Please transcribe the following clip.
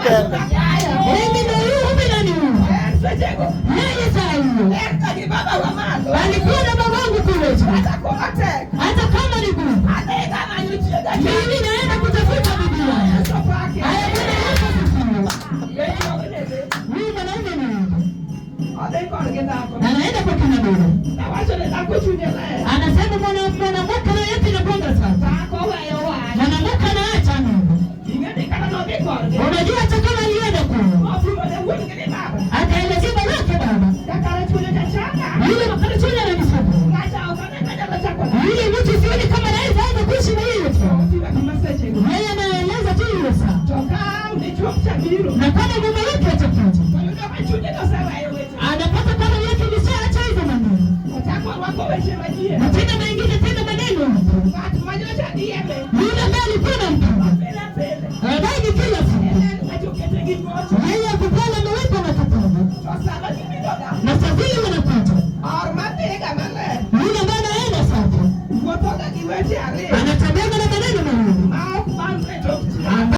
kende. Mimi ndio huyu, mimi nani huyu? En sechego. Yeye saa hiyo En ka gi baba wa malo. alikuwa na babangu kule juu, Kata koro tek. Hata kama ni gumu, Adhi kamanyo chiega cha. Mimi naenda kutafuta bibi yangu. Yesu opaki. Haya, Bwana Yesu asifiwe. Be juogo ne dhi. Huyu mwanaume anaenda, Odhi korgi dhako. Anaenda kwa kina dada, Awacho ni dhako chunye ler. Anasema mwanamke roho yake inagonga sana, Dhako weyo wach. Mwanamke anaacha neno. Ing'e ni kata nodhi korgi. Unajua hata kama alienda kule Mopimo ne wuon gi ni baba. Akaelezea babake, baba Kakara chunye cha chanda. yule makarichuni ananisumbua, Ng'acha ok ane ka nyalo chako dak. Yule mtu sioni kama naweza anza kuishi na yeye tu. Otiwa gima sechego. Yeye anaeleza tu ile saa, To ka ang' dichuo cha biro. Na kama mume wake atakuja, To yudo ka chunye noseweyo weche. Anapata kama yake imeshaacha hizo maneno Ochako orwako weche manyien. na tena mengine tena maneno hapo. Ng'at manyocha dieme. Yule ambaye alikuwa anampiga Pile pile. baadaye ni kila siku En ng'acho kete gi gocho. Yeye akupala amewekwa na kitabu To sama gibiro ga. Na saa zile wanakuja, Or madhiga maler. Yule ambaye anaenda sasa Wuothoga gi weche ariyo. anatembea na maneno mawili Ma ok banre tok